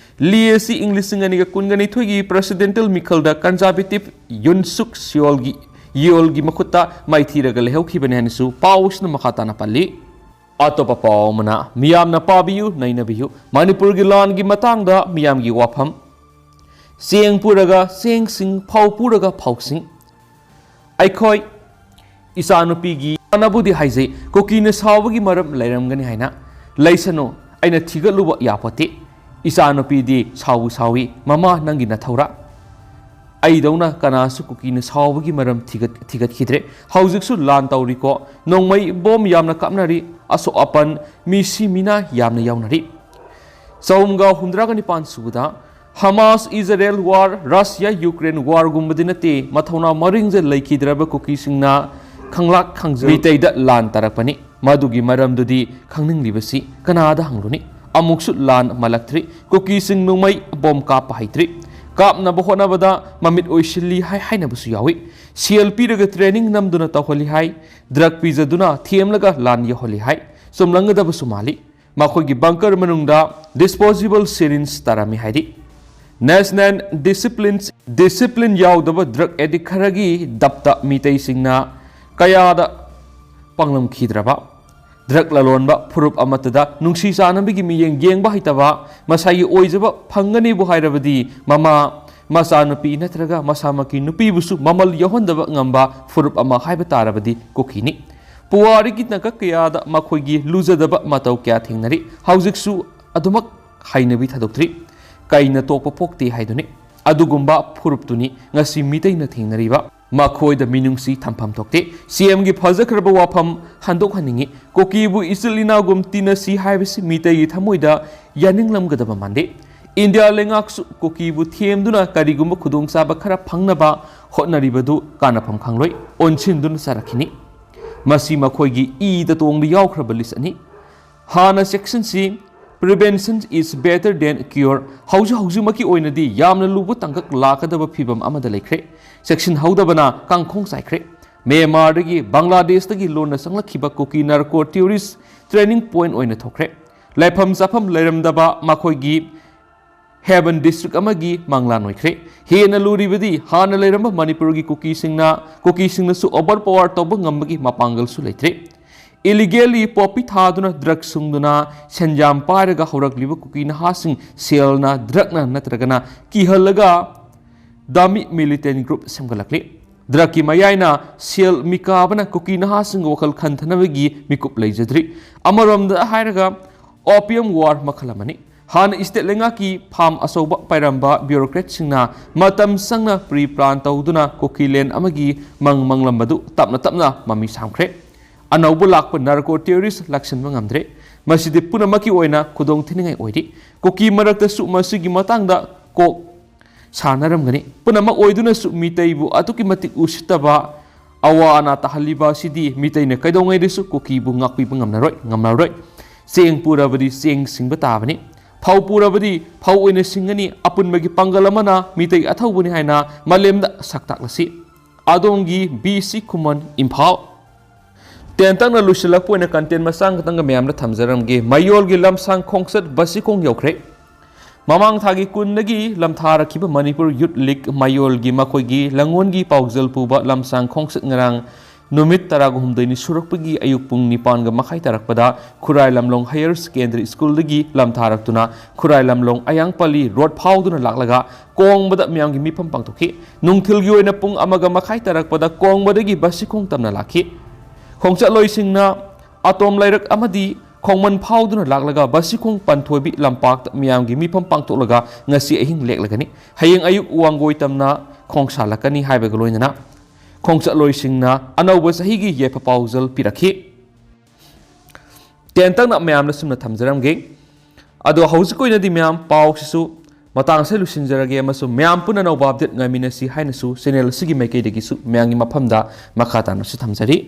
ꯂꯤ ꯑꯁꯤ ꯏꯪ ꯂꯤꯁꯤꯡ ꯑꯅꯤꯒ ꯀꯨꯟꯒ ꯅꯤꯊꯣꯏꯒꯤ ꯄ꯭ꯔꯦꯁꯤꯗꯦꯟꯇꯦꯜ ꯃꯤꯈꯜꯗ ꯀꯟꯖꯥꯔꯕꯦꯇꯤꯚ ꯌꯨꯟ ꯁꯨꯛ ꯁꯤꯑꯣꯜꯒꯤ, ꯌꯤꯑꯣꯜꯒꯤ ꯃꯈꯨꯠꯇ ꯃꯥꯏꯊꯤꯔꯒ ꯂꯩꯍꯧꯈꯤꯕꯅꯤ ꯍꯥꯏꯅꯁꯨ ꯄꯥꯎ ꯑꯁꯤꯅ ꯃꯈꯥ ꯇꯥꯅ ꯄꯜꯂꯤ꯫ ꯑꯇꯣꯞꯄ ꯄꯥꯎ ꯑꯃꯅ, ꯃꯤꯌꯥꯝꯅ ꯄꯥꯕꯤꯌꯨ, ꯅꯩꯅꯕꯤꯌꯨ꯫ ꯃꯅꯤꯄꯨꯔꯒꯤ ꯂꯥꯟꯒꯤ ꯃꯇꯥꯡꯗ ꯃꯤꯌꯥꯝꯒꯤ ꯋꯥꯐꯝ꯫ ꯆꯦꯡ ꯄꯨꯔꯒ ꯆꯦꯡꯁꯤꯡ, ꯐꯧ ꯄꯨꯔꯒ ꯐꯧꯁꯤꯡ꯫ ꯑꯩꯈꯣꯏ ꯏꯆꯥꯅꯨꯄꯤꯒꯤ ꯃꯥꯅꯕꯨꯗꯤ ꯍꯥꯏꯖꯩ, ꯀꯨꯀꯤꯅ ꯁꯥꯎꯕꯒꯤ ꯃꯔꯝ ꯂꯩꯔꯝꯒꯅꯤ ꯍꯥꯏꯅ꯫ ꯂꯩꯁꯅꯨ, ꯑꯩꯅ ꯊꯤꯒꯠꯂꯨꯕ ꯌꯥꯄꯣꯠꯇꯦ꯫ ꯏꯆꯥꯅꯨꯄꯤꯗꯤ ꯁꯥꯎꯕꯨ ꯁꯥꯎꯏ, "ꯃꯃꯥ, ꯅꯪꯒꯤ ꯅꯊꯧꯔꯥ?" ꯑꯩꯗꯧꯅ ꯀꯅꯥꯁꯨ ꯀꯨꯀꯤꯅ ꯁꯥꯎꯕꯒꯤ ꯃꯔꯝ ꯊꯤꯒꯠ-, ꯊꯤꯒꯠꯈꯤꯗ꯭ꯔꯦ꯫ ꯍꯧꯖꯤꯛꯁꯨ ꯂꯥꯟ ꯇꯧꯔꯤꯀꯣ꯫ ꯅꯣꯡꯃꯩ ꯕꯣꯝ ꯌꯥꯝꯅ ꯀꯥꯞꯅꯔꯤ꯫ ꯑꯁꯣꯛ ꯑꯄꯟ, ꯃꯤ ꯁꯤ ꯃꯤꯅꯥ ꯌꯥꯝꯅ ꯌꯥꯎꯅꯔꯤ꯫ ꯆꯍꯨꯝꯒ ꯍꯨꯝꯗ꯭ꯔꯥꯒ ꯅꯤꯄꯥꯟ ꯁꯨꯕꯗ, ꯍꯃꯥꯁ ꯏꯖꯔꯦꯜ ꯋꯥꯔ, ꯔꯁꯤꯌꯥ ꯌꯨꯀ꯭ꯔꯦꯟ ꯋꯥꯔꯒꯨꯝꯕꯗꯤ ꯅꯠꯇꯦ, ꯃꯊꯧꯅꯥ ꯃꯔꯤꯡꯖ ꯂꯩꯈꯤꯗ꯭ꯔꯕ ꯀꯨꯀꯤꯁꯤꯡꯅ ꯈꯪꯂꯥꯛ ꯈꯪꯖ ꯃꯤꯇꯩꯗ ꯂꯥꯟ ꯇꯥꯔꯛꯄꯅꯤ꯫ ꯃꯗꯨꯒꯤ ꯃꯔꯝꯗꯨꯗꯤ ꯈꯪꯅꯤꯡꯂꯤꯕꯁꯤ ꯀꯅꯥꯗ ꯍꯪꯂꯨꯅꯤ? ꯑꯃꯨꯛꯁꯨ ꯂꯥꯟ ꯃꯥꯜꯂꯛꯇ꯭ꯔꯤ꯫ ꯀꯨꯀꯤꯁꯤꯡ ꯅꯣꯡꯃꯩ ꯕꯣꯝ ꯀꯥꯞꯄ ꯍꯩꯇ꯭ꯔꯤ꯫ ꯀꯥꯞꯅꯕ ꯍꯣꯠꯅꯕꯗ ꯃꯃꯤꯠ ꯑꯣꯏꯁꯤꯜꯂꯤ ꯍꯥꯏ ꯍꯥꯏꯅꯕꯁꯨ ꯌꯥꯎꯏ꯫ ꯁꯦꯜ ꯄꯤꯔꯒ ꯇ꯭ꯔꯦꯅꯤꯡ ꯅꯝꯗꯨꯅ ꯇꯧꯍꯜꯂꯤ ꯍꯥꯏ꯫ ꯗ꯭ꯔꯒ ꯄꯤꯖꯗꯨꯅ ꯊꯦꯝꯂꯒ ꯂꯥꯟ ꯌꯧꯍꯜꯂꯤ ꯍꯥꯏ꯫ ꯆꯨꯝꯂꯝꯒꯗꯕꯁꯨ ꯃꯥꯜꯂꯤ꯫ ꯃꯈꯣꯏꯒꯤ ꯕꯪꯀꯔ ꯃꯅꯨꯡꯗ ꯗꯤꯁꯄꯣꯖꯤꯕꯜ ꯁꯤꯔꯤꯟꯖ ꯇꯥꯔꯝꯃꯤ ꯍꯥꯏꯔꯤ꯫ ꯅꯦꯁꯅꯦꯜ ꯗꯤꯁꯤꯄ꯭ꯂꯤꯟ, ꯗꯤꯁꯤꯄ꯭ꯂꯤꯟ ꯌꯥꯎꯗꯕ ꯗ꯭ꯔꯒ ꯑꯦꯗꯤꯛ ꯈꯔꯒꯤ ꯗꯞꯇ ꯃꯤꯇꯩꯁꯤꯡꯅ ꯀꯌꯥꯗ ꯄꯥꯡꯂꯝꯈꯤꯗ꯭ꯔꯕ? ꯗ꯭ꯔꯒ ꯂꯂꯣꯟꯕ ꯐꯨꯔꯨꯞ ꯑꯃꯠꯇꯗ ꯅꯨꯡꯁꯤ ꯆꯥꯟꯅꯕꯒꯤ ꯃꯤꯠꯌꯦꯡ ꯌꯦꯡꯕ ꯍꯩꯇꯕ, ꯃꯁꯥꯒꯤ ꯑꯣꯏꯖꯕ ꯐꯪꯒꯅꯤꯕꯨ ꯍꯥꯏꯔꯕꯗꯤ ꯃꯃꯥ, ꯃꯆꯥꯅꯨꯄꯤ ꯅꯠꯇ꯭ꯔꯒ ꯃꯁꯥꯃꯛꯀꯤ ꯅꯨꯄꯤꯕꯨꯁꯨ ꯃꯃꯜ ꯌꯧꯍꯟꯗꯕ ꯉꯝꯕ ꯐꯨꯔꯨꯞ ꯑꯃ ꯍꯥꯏꯕ ꯇꯥꯔꯕꯗꯤ ꯀꯨꯀꯤꯅꯤ꯫ ꯄꯨꯋꯥꯔꯤꯒꯤ ꯇꯥꯡꯀꯛ ꯀꯌꯥꯗ ꯃꯈꯣꯏꯒꯤ ꯂꯨꯖꯗꯕ ꯃꯇꯧ ꯀꯌꯥ ꯊꯦꯡꯅꯔꯤ꯫ ꯍꯧꯖꯤꯛꯁꯨ ꯑꯗꯨꯃꯛ ꯍꯩꯅꯕꯤ ꯊꯥꯗꯣꯛꯇ꯭ꯔꯤ꯫ ꯀꯩꯅ ꯇꯣꯛꯄ ꯄꯣꯛꯇꯦ ꯍꯥꯏꯗꯨꯅꯤ꯫ ꯑꯗꯨꯒꯨꯝꯕ ꯐꯨꯔꯨꯞꯇꯨꯅꯤ ꯉꯁꯤ ꯃꯤꯇꯩꯅ ꯊꯦꯡꯅꯔꯤꯕ꯫ ꯃꯈꯣꯏꯗ ꯃꯤꯅꯨꯡꯁꯤ ꯊꯝꯐꯝ ꯊꯣꯛꯇꯦ꯫ ꯁꯤ ꯑꯦꯝꯒꯤ ꯐꯖꯈ꯭ꯔꯕ ꯋꯥꯐꯝ ꯍꯟꯗꯣꯛꯍꯟꯅꯤꯡꯏ꯫ ꯀꯨꯀꯤꯕꯨ ꯏꯆꯤꯜ ꯏꯅꯥꯎꯒꯨꯝ ꯇꯤꯟꯅꯁꯤ ꯍꯥꯏꯕꯁꯤ ꯃꯤꯇꯩꯒꯤ ꯊꯃꯣꯏꯗ ꯌꯥꯅꯤꯡꯂꯝꯒꯗꯕ ꯃꯥꯟꯗꯦ꯫ ꯏꯟꯗꯤꯌꯥ ꯂꯩꯉꯥꯛꯁꯨ ꯀꯨꯀꯤꯕꯨ ꯊꯦꯝꯗꯨꯅ ꯀꯔꯤꯒꯨꯝꯕ ꯈꯨꯗꯣꯡꯆꯥꯕ ꯈꯔ ꯐꯪꯅꯕ ꯍꯣꯠꯅꯔꯤꯕꯗꯨ ꯀꯥꯟꯅꯐꯝ ꯈꯪꯂꯣꯏ, ꯑꯣꯟꯁꯤꯟꯗꯨꯅ ꯆꯥꯔꯛꯈꯤꯅꯤ꯫ ꯃꯁꯤ ꯃꯈꯣꯏꯒꯤ ꯏꯗ ꯇꯣꯡꯗ ꯌꯥꯎꯈ꯭ꯔꯕ ꯂꯤꯁ ꯑꯅꯤ꯫ ꯍꯥꯟꯅ ꯆꯦꯛꯁꯤꯟꯁꯤ, "Prevention is better than cure"꯫ ꯍꯧꯖꯤꯛ ꯍꯧꯖꯤꯛꯃꯛꯀꯤ ꯑꯣꯏꯅꯗꯤ ꯌꯥꯝꯅ ꯂꯨꯕ ꯇꯥꯡꯀꯛ ꯂꯥꯛꯀꯗꯕ ꯐꯤꯕꯝ ꯑꯃꯗ ꯂꯩꯈ꯭ꯔꯦ꯫ ꯆꯦꯛꯁꯤꯟꯍꯧꯗꯕꯅ ꯀꯥꯡꯈꯣꯡ ꯆꯥꯏꯈ꯭ꯔꯦ꯫ ꯃ꯭ꯌꯥꯟꯃꯥꯔꯗꯒꯤ, ꯕꯪꯒ꯭ꯂꯥꯗꯦꯁꯇꯒꯤ ꯂꯣꯟꯅ ꯆꯪꯂꯛꯈꯤꯕ ꯀꯨꯀꯤ ꯅꯥꯔꯀꯣ ꯇꯦꯔꯣꯔꯤꯁ ꯇ꯭ꯔꯦꯅꯤꯡ ꯄꯣꯏꯟꯠ ꯑꯣꯏꯅ ꯊꯣꯛꯈ꯭ꯔꯦ꯫ ꯂꯩꯐꯝ ꯆꯥꯐꯝ ꯂꯩꯔꯝꯗꯕ ꯃꯈꯣꯏꯒꯤ ꯍꯦꯕꯟ ꯗꯤꯁꯇ꯭ꯔꯤꯛ ꯑꯃꯒꯤ ꯃꯪꯂꯥꯟ ꯑꯣꯏꯈ꯭ꯔꯦ꯫ ꯍꯦꯟꯅ ꯂꯨꯔꯤꯕꯗꯤ ꯍꯥꯟꯅ ꯂꯩꯔꯝꯕ ꯃꯅꯤꯄꯨꯔꯒꯤ ꯀꯨꯀꯤꯁꯤꯡꯅ, ꯀꯨꯀꯤꯁꯤꯡꯅꯁꯨ ꯑꯣꯚꯔ ꯄꯥꯋꯔ ꯇꯧꯕ ꯉꯝꯕꯒꯤ ꯃꯄꯥꯡꯒꯜꯁꯨ ꯂꯩꯇ꯭ꯔꯦ꯫ ꯏꯂꯤꯒꯦꯜꯂꯤ ꯄꯣꯄꯤ ꯊꯥꯗꯨꯅ ꯗ꯭ꯔꯒ ꯁꯨꯡꯗꯨꯅ ꯁꯦꯟꯖꯥꯝ ꯄꯥꯏꯔꯒ ꯍꯧꯔꯛꯂꯤꯕ ꯀꯨꯀꯤ ꯅꯍꯥꯁꯤꯡ ꯁꯦꯜꯅ, ꯗ꯭ꯔꯒꯅ ꯅꯠꯇ꯭ꯔꯒꯅ ꯀꯤꯍꯜꯂꯒ ꯗꯃꯤ ꯃꯤꯂꯤꯇꯦꯟ ꯒ꯭ꯔꯨꯞ ꯁꯦꯝꯒꯠꯂꯛꯂꯤ꯫ ꯗ꯭ꯔꯒꯀꯤ ꯃꯌꯥꯏꯅ ꯁꯦꯜ ꯃꯤꯀꯥꯕꯅ ꯀꯨꯀꯤ ꯅꯍꯥꯁꯤꯡꯒꯤ ꯋꯥꯈꯜ ꯈꯟꯊꯅꯕꯒꯤ ꯃꯤꯀꯨꯞ ꯂꯩꯖꯗ꯭ꯔꯤ꯫ ꯑꯃꯔꯣꯝꯗ ꯍꯥꯏꯔꯒ ꯑꯣꯄꯤꯌꯝ ꯋꯥꯔ ꯃꯈꯜ ꯑꯃꯅꯤ꯫ ꯍꯥꯟꯅ ꯏꯁꯇꯦꯠ ꯂꯩꯉꯥꯛꯀꯤ ꯐꯥꯝ ꯑꯆꯧꯕ ꯄꯥꯏꯔꯝꯕ ꯕ꯭ꯌꯨꯔꯣꯀ꯭ꯔꯦꯠꯁꯤꯡꯅ ꯃꯇꯝ ꯆꯪꯅ ꯄ꯭ꯔꯤ ꯄ꯭ꯂꯥꯟ ꯇꯧꯗꯨꯅ ꯀꯨꯀꯤꯂꯦꯟ ꯑꯃꯒꯤ ꯃꯪ ꯃꯪꯂꯝꯕꯗꯨ ꯇꯞꯅ ꯇꯞꯅ ꯃꯃꯤ ꯁꯥꯝꯈ꯭ꯔꯦ꯫ ꯑꯅꯧꯕ ꯂꯥꯛꯄ ꯅꯥꯔꯀꯣ ꯇꯦꯔꯣꯔꯤꯁ ꯂꯥꯛꯁꯤꯟꯕ ꯉꯝꯗ꯭ꯔꯦ꯫ ꯃꯁꯤꯗꯤ ꯄꯨꯝꯅꯃꯛꯀꯤ ꯑꯣꯏꯅ ꯈꯨꯗꯣꯡ ꯊꯤꯅꯤꯡꯉꯥꯏ ꯑꯣꯏꯔꯤ꯫ ꯀꯨꯀꯤ ꯃꯔꯛꯇꯁꯨ ꯃꯁꯤꯒꯤ ꯃꯇꯥꯡꯗ ꯀꯣꯛ ꯁꯥꯟꯅꯔꯝꯒꯅꯤ꯫ ꯄꯨꯝꯅꯃꯛ ꯑꯣꯏꯗꯨꯅꯁꯨ ꯃꯤꯇꯩꯕꯨ ꯑꯗꯨꯛꯀꯤ ꯃꯇꯤꯛ ꯎꯁꯤꯠꯇꯕ, ꯑꯋꯥ ꯑꯅꯥ ꯇꯥꯍꯜꯂꯤꯕ ꯑꯁꯤꯗꯤ ꯃꯤꯇꯩꯅ ꯀꯩꯗꯧꯉꯩꯗꯁꯨ ꯀꯨꯀꯤꯕꯨ ꯉꯥꯛꯄꯤꯕ ꯉꯝꯂꯔꯣꯏ, ꯉꯝꯂꯔꯣꯏ꯫ ꯆꯦꯡ ꯄꯨꯔꯕꯗꯤ ꯆꯦꯡ ꯁꯤꯡꯕ ꯇꯥꯕꯅꯤ꯫ ꯐꯧ ꯄꯨꯔꯕꯗꯤ ꯐꯧ ꯑꯣꯏꯅ ꯁꯤꯡꯒꯅꯤ꯫ ꯑꯄꯨꯟꯕꯒꯤ ꯄꯥꯡꯒꯜ ꯑꯃꯅ ꯃꯤꯇꯩ ꯑꯊꯧꯕꯅꯤ ꯍꯥꯏꯅ ꯃꯥꯂꯦꯝꯗ ꯁꯛ ꯇꯥꯛꯂꯁꯤ꯫ ꯑꯗꯣꯝꯒꯤ ꯕꯤ ꯁꯤ ꯈꯨꯃꯟ, ꯏꯝꯐꯥꯜ꯫ ꯇꯦꯟꯇꯛꯅ ꯂꯣꯏꯁꯤꯜꯂꯛꯄ ꯑꯣꯏꯅ ꯀꯟꯇꯦꯟ ꯃꯆꯥ ꯈꯛꯇꯪꯒ ꯃꯌꯥꯝꯗ ꯊꯝꯖꯔꯝꯒꯦ꯫ ꯃꯌꯣꯜꯒꯤ ꯂꯝꯁꯥꯡ ꯈꯣꯡꯆꯠ ꯕꯁꯤꯈꯣꯡ ꯌꯧꯈ꯭ꯔꯦ꯫ ꯃꯃꯥꯡ ꯊꯥꯒꯤ ꯀꯨꯟꯗꯒꯤ ꯂꯝꯊꯥꯔꯛꯈꯤꯕ ꯃꯅꯤꯄꯨꯔ ꯌꯨꯠ ꯂꯤꯒ ꯃꯌꯣꯜꯒꯤ ꯃꯈꯣꯏꯒꯤ ꯂꯪꯉꯣꯟꯒꯤ ꯄꯥꯎꯖꯦꯜ ꯄꯨꯕ ꯂꯝꯁꯥꯡ ꯈꯣꯡꯆꯠ ꯉꯔꯥꯡ ꯅꯨꯃꯤꯠ ꯇꯔꯥꯒ ꯍꯨꯝꯗꯣꯏꯅꯤ ꯁꯨꯔꯛꯄꯒꯤ ꯑꯌꯨꯛ ꯄꯨꯡ ꯅꯤꯄꯥꯟꯒ ꯃꯈꯥꯏ ꯇꯥꯔꯛꯄꯗ ꯈꯨꯔꯥꯏ ꯂꯝꯂꯣꯡ ꯍꯥꯌꯔ ꯁꯦꯀꯦꯟꯗꯔꯤ ꯁ꯭ꯀꯨꯜꯗꯒꯤ ꯂꯝꯊꯥꯔꯛꯇꯨꯅ ꯈꯨꯔꯥꯏ ꯂꯝꯂꯣꯡ ꯑꯌꯥꯡꯄꯜꯂꯤ ꯔꯣꯗ ꯐꯥꯎꯗꯨꯅ ꯂꯥꯛꯂꯒ ꯀꯣꯡꯕꯗ ꯃꯤꯌꯥꯝꯒꯤ ꯃꯤꯐꯝ ꯄꯥꯡꯊꯣꯛꯈꯤ꯫ ꯅꯨꯡꯊꯤꯜꯒꯤ ꯑꯣꯏꯅ ꯄꯨꯡ ꯑꯃꯒ ꯃꯈꯥꯏ ꯇꯥꯔꯛꯄꯗ ꯀꯣꯡꯕꯗꯒꯤ ꯕꯁꯤꯈꯣꯡ ꯇꯝꯅ ꯂꯥꯛꯈꯤ꯫ ꯈꯣꯡꯆꯠꯂꯣꯏꯁꯤꯡꯅ ꯑꯇꯣꯝ ꯂꯩꯔꯛ ꯑꯃꯗꯤ ꯈꯣꯡꯃꯟ ꯐꯥꯎꯗꯨꯅ ꯂꯥꯛꯂꯒ ꯕꯁꯤꯈꯣꯡ ꯄꯟꯊꯣꯏꯕꯤ ꯂꯝꯄꯥꯛꯇ ꯃꯤꯌꯥꯝꯒꯤ ꯃꯤꯐꯝ ꯄꯥꯡꯊꯣꯛꯂꯒ ꯉꯁꯤ ꯑꯍꯤꯡ ꯂꯦꯛꯂꯒꯅꯤ꯫ ꯍꯌꯦꯡ ꯑꯌꯨꯛ ꯋꯥꯡꯒꯣꯏ ꯇꯝꯅ ꯈꯣꯡꯁꯥꯜꯂꯛꯀꯅꯤ ꯍꯥꯏꯕꯒ ꯂꯣꯏꯅꯅ ꯈꯣꯡꯆꯠꯂꯣꯏꯁꯤꯡꯅ ꯑꯅꯧꯕ ꯆꯍꯤꯒꯤ ꯌꯥꯏꯐ ꯄꯥꯎꯖꯦꯜ ꯄꯤꯔꯛꯈꯤ꯫ ꯇꯦꯟꯇꯛꯅ ꯃꯌꯥꯝꯗ ꯁꯨꯝꯅ ꯊꯝꯖꯔꯝꯒꯦ꯫ ꯑꯗꯣ ꯍꯧꯖꯤꯛ ꯑꯣꯏꯅꯗꯤ ꯃꯌꯥꯝ ꯄꯥꯎꯁꯤꯁꯨ ꯃꯇꯥꯡ ꯑꯁꯤꯗ ꯂꯣꯏꯁꯤꯟꯖꯔꯒꯦ ꯑꯃꯁꯨꯡ ꯃꯌꯥꯝ ꯄꯨꯟꯅ ꯑꯅꯧꯕ ꯑꯞꯗꯦꯠ ꯉꯥꯏꯃꯤꯟꯅꯁꯤ ꯍꯥꯏꯅꯁꯨ ꯆꯦꯅꯦꯜ ꯑꯁꯤꯒꯤ ꯃꯥꯏꯀꯩꯗꯒꯤꯁꯨ ꯃꯌꯥꯝꯒꯤ ꯃꯐꯝꯗ ꯃꯈꯥ ꯇꯥꯅꯁꯨ ꯊꯝꯖꯔꯤ꯫